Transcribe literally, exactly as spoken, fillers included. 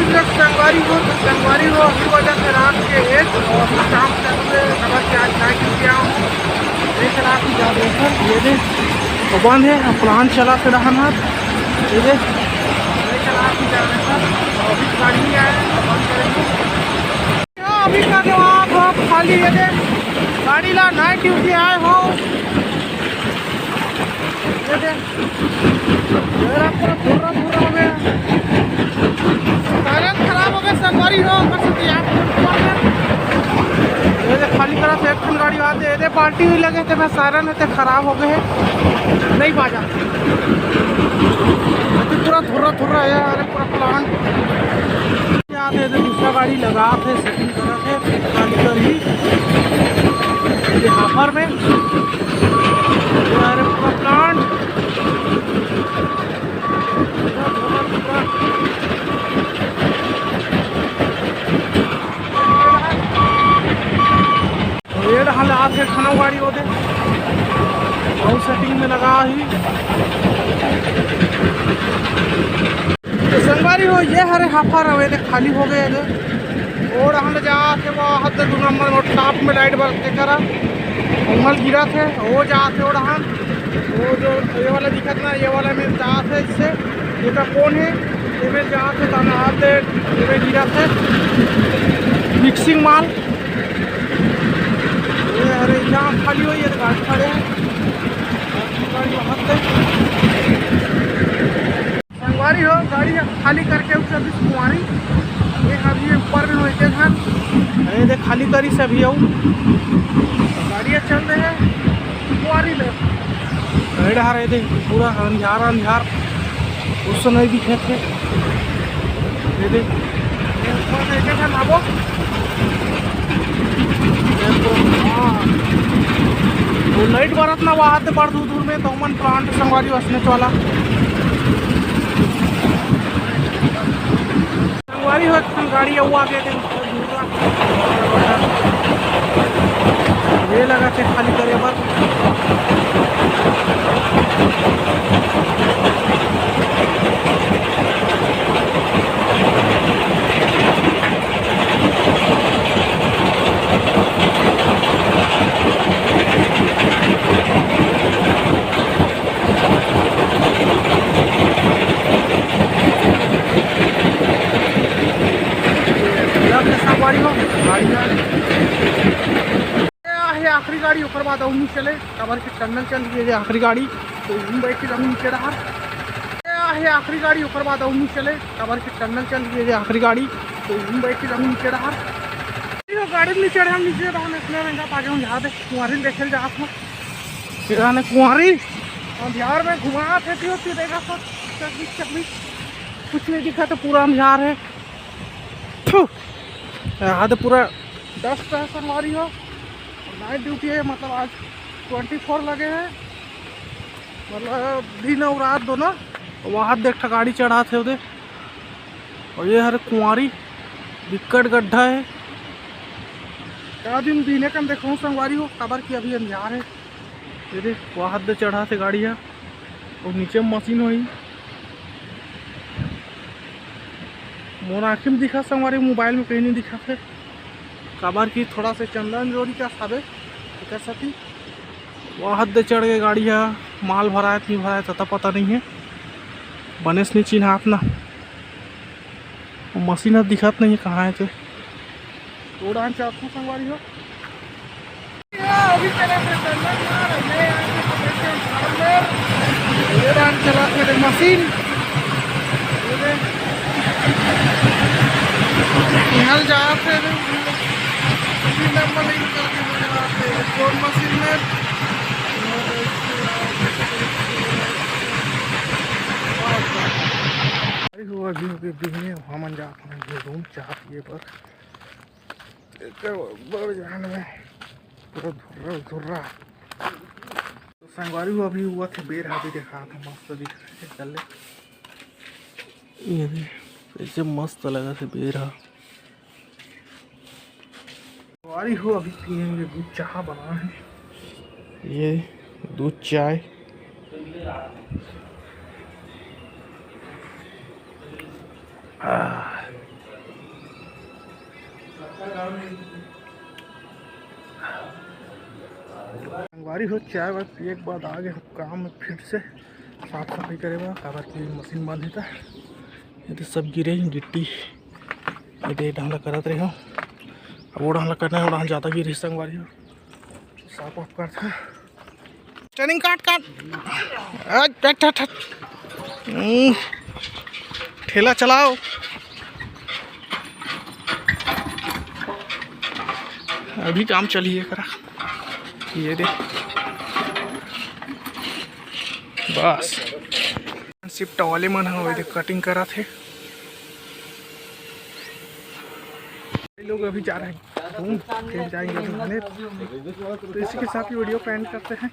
संगवारी हो तो संगवारी हो, अभी वजह से रात के एक और अभी काम चालू है, खबर के आज नाइट ड्यूटी आया हूँ। देख रहा कि जा रहे हैं, ये दे तो बंद है, अब प्लांट चला फिर रहना, ये दे। देख रहा कि जा रहे हैं, अभी गाड़ी नहीं आया, बंद करेंगे। अभी का जवाब हो खाली, ये दे गाड़ी ला नाइट ड्यूटी आए हो, ये दे। मेरा पूरा भुर्रा भुर्रा हो गया। सायरन खराब हो गया, संगवारी हो, बस ये आप ऊपर में। ये दे खाली करा से एक ठन गाड़ी आते, ये दे पार्टी भी लगे थे, मैं सायरन है ते खराब हो गए, नहीं बाजा। ये तो पूरा धुर्रा धुर्रा है यार, पूरा प्लांट। आते, ये दे दूसरा गाड़ी लगा थे, सेटिंग करा थे, फिर खाली कर ही। ये हापर में, ये आ रहे पूरा प्लांट। ये डहान ले आथे एक ठन गाड़ी ओदे, अउ सेटिंग में लगा ही। तो संगवारी हो, ये हरे हापर हवे, ये खाली हो गए ये। ओ डहान ले जाथे, वो हद दू नंबर में टॉप में लाइट बर के करा, उमल गिरा थे, वो जाथे ओ डहान। वो जो ये वाला दिखत ना, ये वाला में जाथे इससे, ये का कौन है, ये में जाथे, ताना आते, ये में गिरा थे, मिक्सिंग माल। ये हरे यहाँ खाली हुई है, गाड़ी खड़े हैं। गाड़ी वहाँ पे। संगवारी हो, गाड़ी खाली करके उस अभी कुंवारी। ये अभी ऊपर में होते हैं। ये देख, खाली करी से अभी आऊ। गाड़ियाँ चल रहे हैं कुंवारी में। ये डहार ये देख, पूरा अंधियार, अंधियार। उस समय भी खेत है। ये देख। ये ऊपर में एक, एक लाबो। ये पूरा, हाँ। वो लाइट बरत ना, वहाँ से बड़ दूर, दूर में तो मन प्लांट संगवारी वसने वाला। संगवारी हो, गाड़ी अउ आगे दे। ये लगा थे खाली करे बर। ये आखिरी गाड़ी, ओकर बाद अउ नहीं चले, काबर के टनल चल रही है, ये आखिरी गाड़ी, तो यहीं बैठ के जाऊँ नीचे डहार। ये आखिरी गाड़ी, ओकर बाद अउ नहीं चले, काबर के टनल चल रही है, ये आखिरी गाड़ी, तो यहीं बैठ के जाऊँ नीचे डहार। ये गाड़ी में नीचे हम नीचे डहार, इतने महंगा पागे हम यहाँ देख कुंवारी देखे जा आप। ये कुंवारी अंधियार में घुमा थे, क्यों देखा सब चकमिक चकमिक, कुछ नहीं दिखा, तो पूरा अंधियार है। थू। यहाँ तो पूरा डस्ट है संगवारी हो। नाइट ड्यूटी है, मतलब आज ट्वेंटी फोर लगे हैं, मतलब दिन अउ रात दोनों। वहाँ देख ठा गाड़ी चढ़ा थे उधर। और ये हरे कुंवारी, बिक्कट गड्ढा है। का दिन दिने कन देखो संगवारी हो, काबर कि अभी अंधियार है। ये देख, वहाँ दे चढ़ा थे गाड़ी है, और नीचे मशीन होई। मोर आँखी में दिखा संगवारी, मोबाइल में कहीं नहीं दिखा थे, काबर कि थोड़ा से चंदन जोरी का साबे एकर सेती। वहाँ दे चढ़ गए गाड़ी है, माल भराए कि नहीं भराए, तता पता नहीं है, बने से नहीं चिन्हात ना। वो मशीन ह दिखत नहीं है, कहाँ है ते। रोड आन चाहत हूँ संगवारी हो। अभी चले थे टंडन यार, मैं यहाँ पे पकड़ के उठा ले। ये डाल चला थे रे मशीन। ये दे। निहल जा थे रे। तीन नंबर नहीं करके मजा आते हैं। कौन मशीन में? अरे हो, अभी, अभी, अभी हमन जात हन रूम चाह पिए बर। एकर बड़ जान में पूरा धुर्रा धुर्रा। तो संगवारी हो, अभी हुआ थे बेर हावी देखा था, मस्त दिख रहा है, चल ले। ये दे, कैसे मस्त लगा थे बेर हा। संगवारी हो, अभी पियेंगे दूध चाह बना है। ये दूध चाय। आ, संगवारी हो, चाय वाय पिए के बाद आ गे हो काम में फिर से साफ सफाई करे बर, काबर कि मशीन बंद हे त ये तो सब गिरे हे गिट्टी, ये दे डहला करत रहे हो। अब वो डहला करना है, वो डहला ज़्यादा गिरे हे संगवारी हो, साफ वाफ करत है। ट्रेनिंग काट काट। हट, हट, हट, हट। हम्म, ठेला चलाओ। अभी काम चलिए करा। ये दे। बस। सिर्फ टवाले मन ह, वो दे कटिंग करत हे। ये लोग अभी जा रहे हैं घूम, फिर जाएंगे अभी नहाने। तो इसी के साथ ये वीडियो को एंड करते हैं।